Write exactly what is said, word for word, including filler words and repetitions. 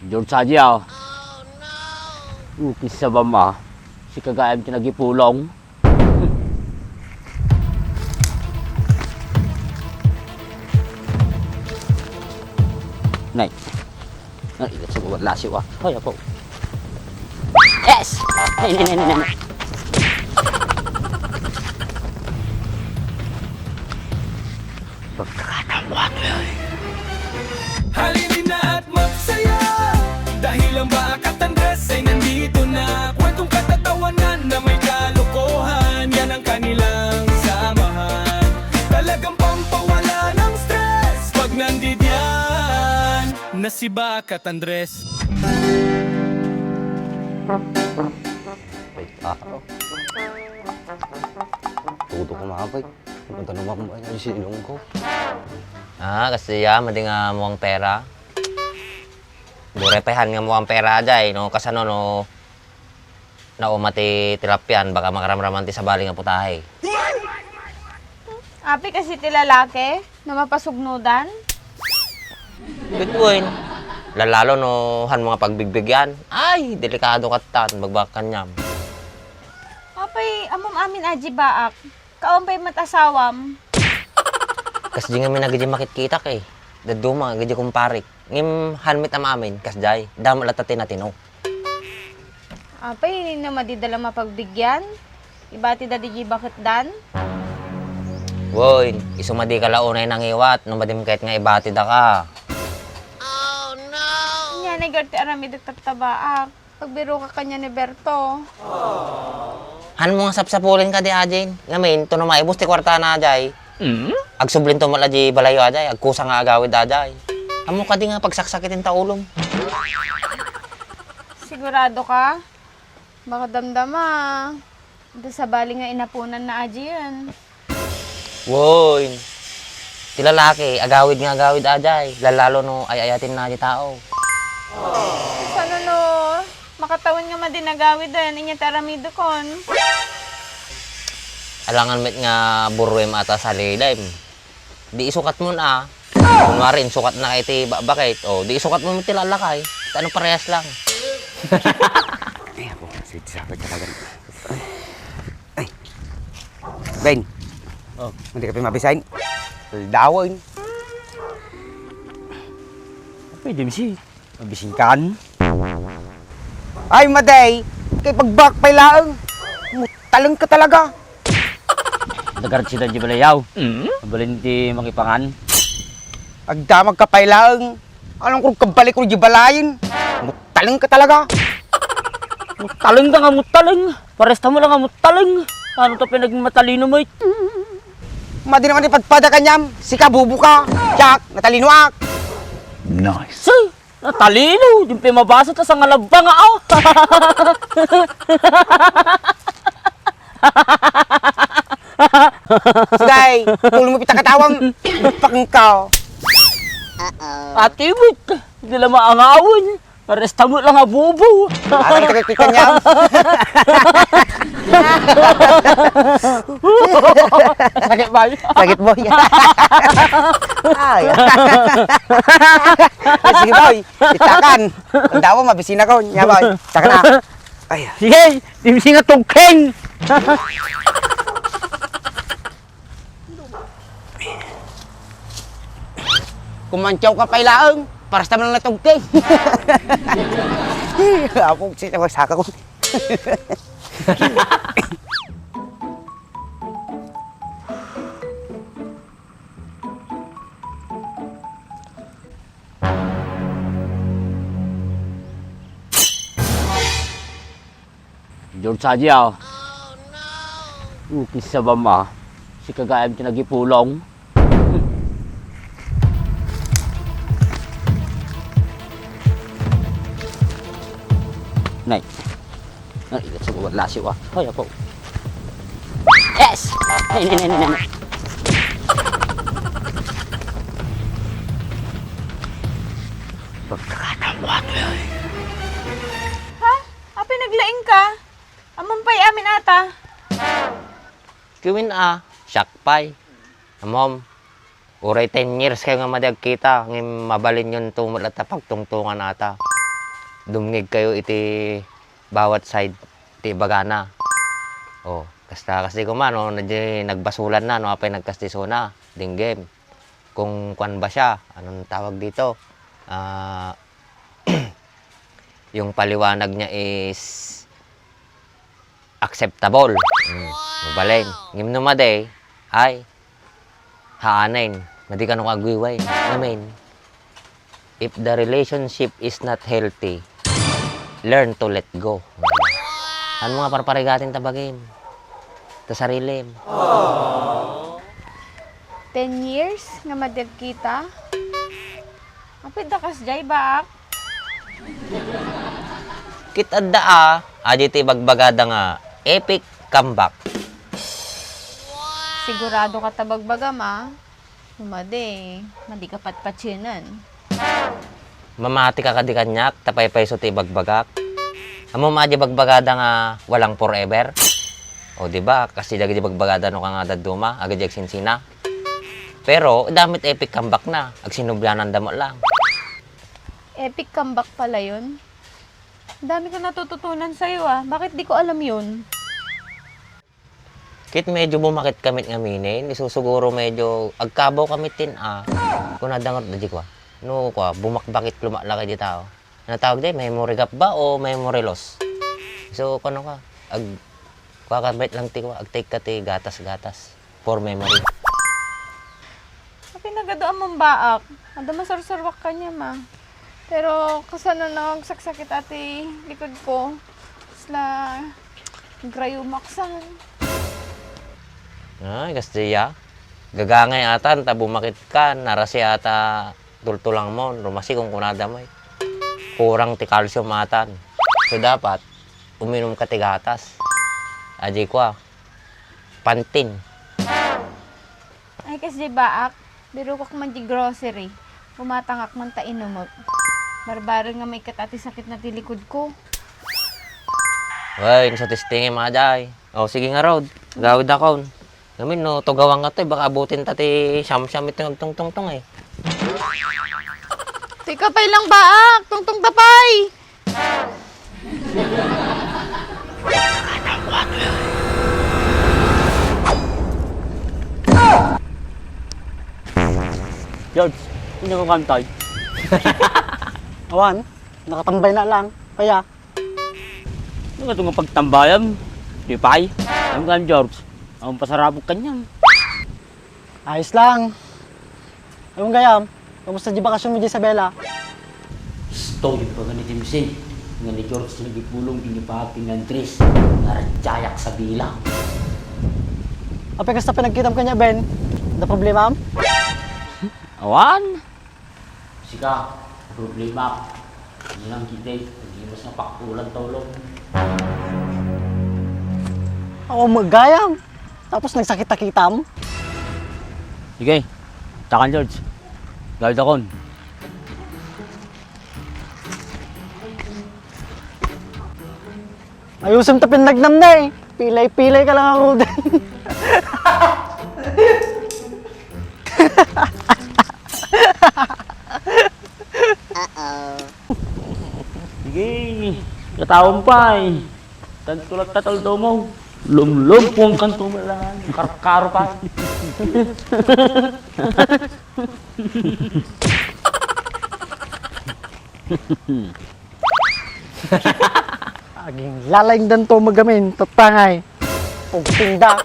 George Saji, ah. Ukis sa bama. Sika gayam ti nagipulong. Nay. Nay, ilat sa bawat lasiw, ah. Hoy, apo. Yes! Nay, nay, nay, nay, nay. Pagkakataon ko ato, eh. Halina at magsaya, dahil ang Baak at Andres ay nandito na. Kwentong katatawanan na may kalokohan, yan ang kanilang samahan. Talagang pampawala ng stress pag nandidiyan na si Baak at Andres. Wait, ah. Tuto ko, mga pay. Ano ba naman ba yan? Sinilong ko. Ah, kasi ya, madi nga muang pera. Bure pa han nga muang pera, jay, no? Kasano, no? Nauma ti tilapia, baka makaramraman ti sabali nga putahe. Api kasi ti lalaki, no mapasugnodan? Between. Lalalo no han mga pagbigbigian. Ay, delikado katan, bagbagak kaniam. Apay, ammom amin a di Baak. Kaon pay met asawam. Kasdi ngamin a gidi makitkitak, eh. Dadduma gidi kumparik. Ngem han met am-amin, kasdiay, damo latta ti natino. Apay, no madi da la mapagbigyan? Ibati da di baketdan? Woy, isu madi ka la unay nangiwat, no madim ket nga ibati da ka. Ania, naigar ti aramidek tatta Baak. Pagbiroka kanian ni Berto. Hanmo nga sapsapulen kadi, Ajin. Ngamin, to no maibus ti kuartana, Ajay. Mm? Agsublinto met la di balayo, Ajay. Agkusa nga agawid, Ajay. Ammok kadi nga pagsaksakiten ta ulom. Sigurado ka? Baka damdama. Ita sabali nga inapunan na, Ajin. Woy, ti lalaki, agawid nga agawid, Ajay. Lalalo no ay-ayatenna ti tao. Kasano no makatawen nga madi nga agawiden, ania ti aramidekon? Alangan met nga buruem a ta salilem. Di isukatmon a. Kunwari, insukatnaka iti bakbakit, o, di isukatmo met ti lalakay. Ta ano, parehas lang. Ay, ako, sige, sakit talaga. Ay. Ben. O. Hindi ka pa mabisain? Aldawan. Pwede, misi. Mabisin kan? Ay, maday! Kay pagbak pay laeng. Mutaleng ka talaga. Nagarad sida di balayaw. Mm? Mabalin ti mangipangan. Agdamag ka pay laeng. Anong kung kabalik ko di balayin? Mutaleng ka talaga. Mutaleng ka nga mutaleng. Pares ta mo lang nga mutaleng. Ano ta pinagmatalino mo, eh? Madi naman ipadpada kaniam. Sika, bubu ka. Jack, natalinoak. Nice. Natalino, di pay mabasa ta sa ngalabba nga, aw. Sige, tuloy mo pitakatawang pakengka. Ati, wait, di la maangawen. Pares ta mo lang nga bubu. Alam ko, kita niya. Sakit, boy. Sakit, boy. Ay. Sige, boy. Itakan. Ang dawa, mabisina ko. Nya, boy. Taka na. Ay. Sige, dimsi nga tugkeng. Kumantyaw ka pay laeng. Pares ta man lang natugkeng. Apog, sisawasaka ko. George Saji, ah. Ukis sa bama. Sika gayam ti nagipulong. Nay. Nay, ilat sa bawat lasiw, ah. Hoy, apo. Yes! Nay, nay, nay, nay, nay. Pagkakataon ko ato, eh. Ha? Apay naglaing ka? Ammom pay amin ata. Kiwin a, siak pay. Ammom, uray ten years kayo nga madi agkita, ngem mabalinyon to met latta pagtungtungan ata. dumngegkayo iti bawat side ti ibagana. O, kasta, kasta koma, no, na di nagbasulan na, no, apay nagkastisona, dinggem. Kung kuan ba siya, anong tawag dito? Ah, yung paliwanag niya is acceptable. Mm, mabalin. Ngem no madi, ay, haanen, madi kano ka agwiway. Amen. If the relationship is not healthy, learn to let go. Ano nga parparigatin ta bagim? Ta sarilim. Ten years nga madi agkita? Apay da kasdiay, baak? Ket adda a, adi ti ibagbagada nga epic comeback. Sigurado ka ta bagbagam, a? No madi, madi ka patpatsienan. Mamati ka kadi kaniak, ta paypayso ti ibagbagak. Ammom a di ibagbagada nga walang forever? O, di ba? Kasi dagiti ibagbagada no kanga dadduma, agadi agsinsina. Pero, damit epic comeback na. Agsinubliananda met lang. Epic comeback pala yun. Dami kong natututunan sa'yo, ah. Bakit di ko alam yun? Ket medyo bumakit kami ngamin, isu siguro medyo agkabaw kami tin, a, kunada ngarud, adi kua, no, kua, bumakbakit lumaklak iti tao. Natawag di, memory gap ba o memory loss? So, kuno ka, ag-, kua ka met lang ti, kua, ag-take ka ti gatas-gatas for memory. Apay nagadu a mambaak? Adda masursuruak kaniam, a. Pero kasano nagsaksakit a ti likod ko? Kasla grayo maksan. Ay, kasdiay. Gagangay atan ta bumakit ka, narasi ata tultulangmon, rumasi kung kunada met. Kurang ti calcium atan. So, dapat, uminom ka ti gatas. Adi kua, Pantin. Ay, kasdiay baak, birukok man di grocery. Bumatangak man ta inumot. Barbareng nga maikkat a ti sakit na ti likod ko. Ay, no sa testingem, a, day. O, sige ngarud. Gawid akon. Ngamin, no, tugawang nga to, eh, baka abutin ta ti siyam-siyam iti agtungtungtong, eh. Tika pay lang baak, tungtong ta pay. George, inyo ko kantay. Awan, nakatambay na lang. Kaya? Ano nga itong pagtambayam? Di pay? Ang kan George, ang pasarabog kanyang. Ayos lang. Anong gayam? Kamusta di bakasyon mo di Isabela? Stoy pa gani ti Misin nga ni George ti nagipulong ken ni Papi nga Andres nga radyayak sa bilang. Apay kasta pinagkitam kanya, Ben? Da problema am? Awan. Sika, problema. Hindi lang kita eh. Hindi mas napakulan taulong. Ako magayam. Tapos nagsakit-takitam? Sige, takan George. Gawid akon. Ayusim ta pinagnam na eh. Pilay-pilay ka lang ako din. Sige, katawan pa eh. Tantulat tataldo mo. Lumlum kung kanto mo lang. Karkaro pa. Aging lalayng danto magamin, tatangay. Pugtingda.